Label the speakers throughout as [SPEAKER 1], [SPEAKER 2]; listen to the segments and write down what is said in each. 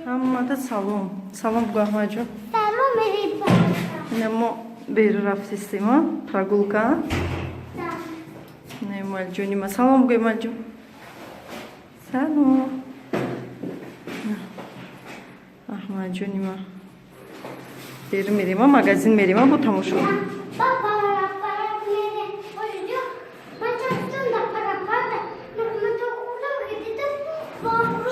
[SPEAKER 1] Ҳамада салом. Салом бугӯ, Аҳмадҷон.
[SPEAKER 2] Салом, ребята.
[SPEAKER 1] Ина мо берун рафтистем, а? Прогулка.
[SPEAKER 2] Да.
[SPEAKER 1] Не, Эмалҷони ма. Салом бугӯ, Эмалҷон. Салом. Аҳмадҷони ма. Берун мерем, а? Магазин мерем, а? Бо тамошо.
[SPEAKER 2] Папа, пара, пора, ма часто пара, пара, но мы то где-то вокруг.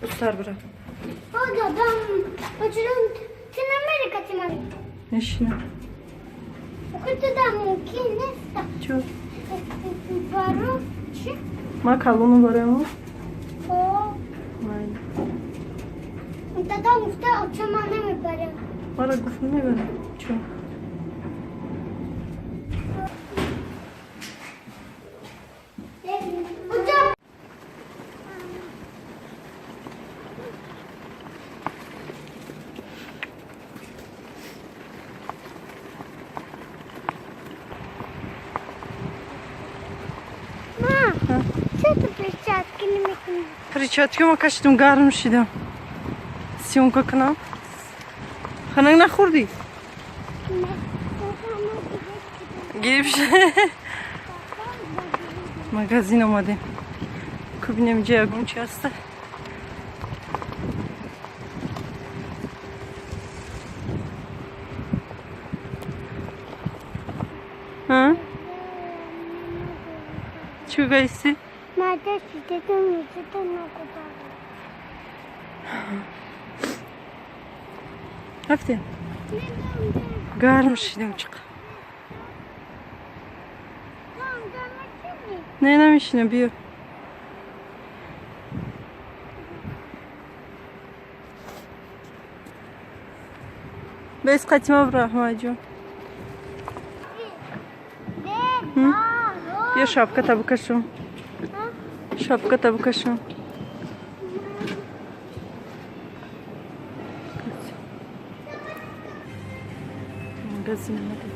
[SPEAKER 1] Устар бира.
[SPEAKER 2] Ти на Америка ти мали.
[SPEAKER 1] Мешина.
[SPEAKER 2] Туда мумкин нест.
[SPEAKER 1] Чо?
[SPEAKER 2] Баро чи?
[SPEAKER 1] Ма калону бароям.
[SPEAKER 2] О, дада гуфта, оча ман намебарам.
[SPEAKER 1] Мара гуфт, мебарам. Чо?
[SPEAKER 2] Оча. Ма, чё ты перчатки намекунӣ?
[SPEAKER 1] Перчатки ма кашидам, гарм шидам. Съёмка кунам. Ханак нахӯрдӣ? Гириф. Магазин омадем. Кубинем, ҷа ягон чи ҳаста. А? Чӣ гаисти?
[SPEAKER 2] Мада шидатон мешида нагузарам.
[SPEAKER 1] Рафтем. Гарм шидам чиқа. Не, намешинам, биё. Бес қатима бро, Аҳмадҷон. Биё, шапката бикашам. Шапката бикашам. Магазин омадем.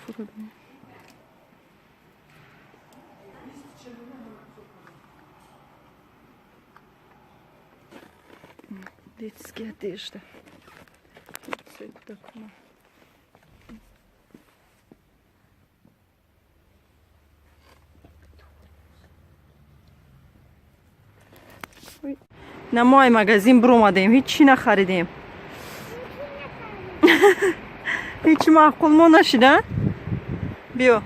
[SPEAKER 1] Фурудне. Детские одежда. Всё это такое. Ой. На мой магазин бромадем, ҳичи нахаридем. Ҳеҷ маъқул мо нашида. Биё.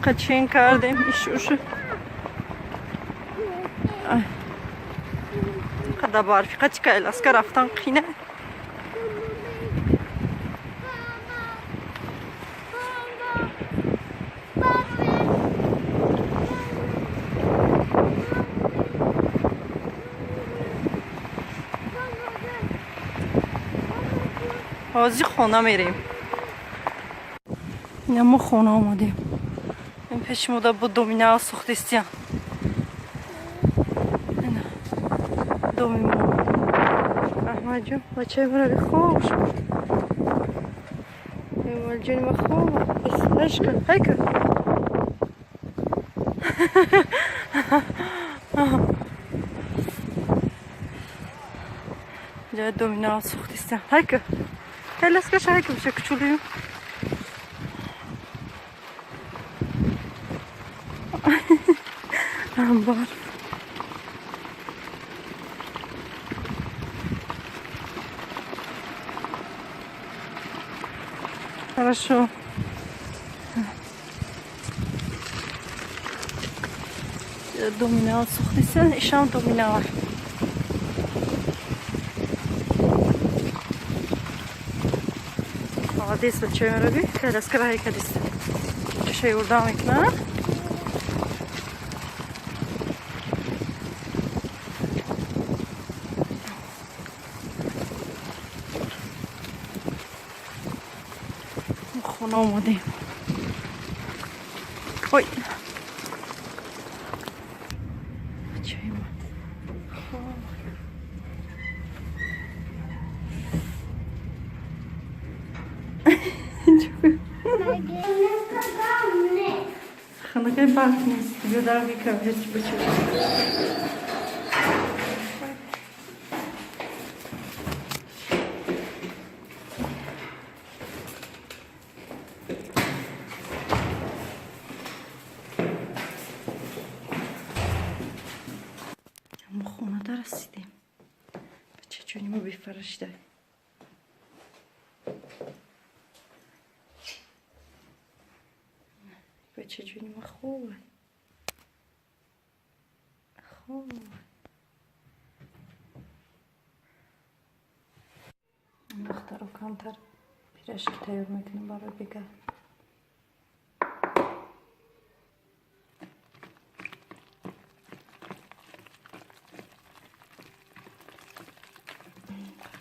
[SPEAKER 1] Қачин кардем, иш ушу. Ай. Қада барфи, қачи кайласка рафтан қина. Ҳозир хона мерем. Ина мо хона омадем. Ин пеши мода бо домина сӯхтистиян. Ина доми мо. Аҳмадҷон, бачаи марави хоб шуд. Эмалҷони ма хоб. Айшка, айка. Ҷа домина сӯхтистиян. Айка. Кайласкаша айка биша кучулую. Барф. Хорошо. Доминал сӯхтисан, ишам доминал. Молодец, бачаи мараби. Кайласкара ҳайкадист. Мамаша ёрдам мекунад. Хона омадем. Ой. Бачаи ман. Ханакай барф нест. Биё дар бикам ҳеч бача. Мо хонада расидем. Бачаҷони мо бефара шида. Бачаҷони ма хобай. Хобай. Духтаро камтар пирожки тайёр мекунем барои бега.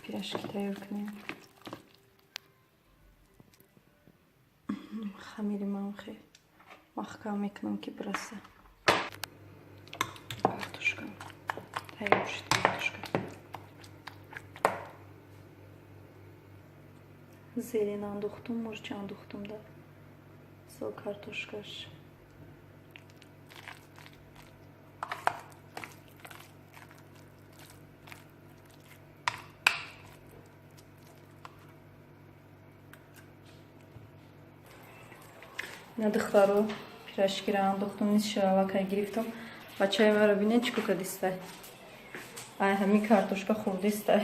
[SPEAKER 1] Пирожки тайёр кунем. Хамири ман хе маҳкам мекунам ки бираса. Картошка тайёр шуд, картошка. Зелен андохтум, мурча андохтум да. Сол картошкаш. Ина духтаро пирожкиро андохтум, низ шаравакай гирифтам. Бачаи маро бинед чӣ кукадистай. Ай ҳамин картошка хӯрдистай.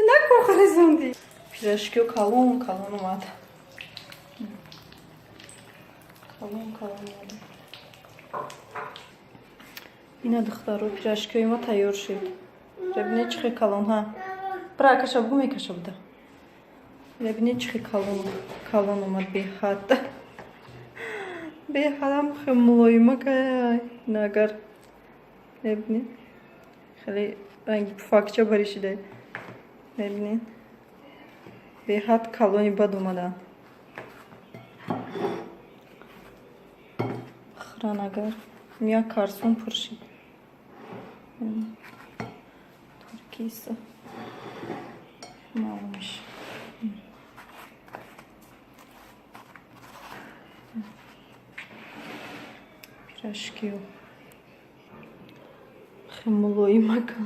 [SPEAKER 1] Нако хӯрезонди. Пирожкио калон калон омад. Калон калон омад. Ина духтаро пирожкиои мо тайёр шуд. Бинед чӣ хел калон ҳа. Бира акаша бугу мекаша буда. Бинед чӣ хел калон калон омад беҳад. Беҳадам хел мулоима кай. Ина агар мебинед хеле ранги пуфакча баришида. Мебинед беҳад калони бад омаданд. Хӯран агар як карсон пур шид. Торикиса маълум мешавад. Пирожкио хел мулоимака.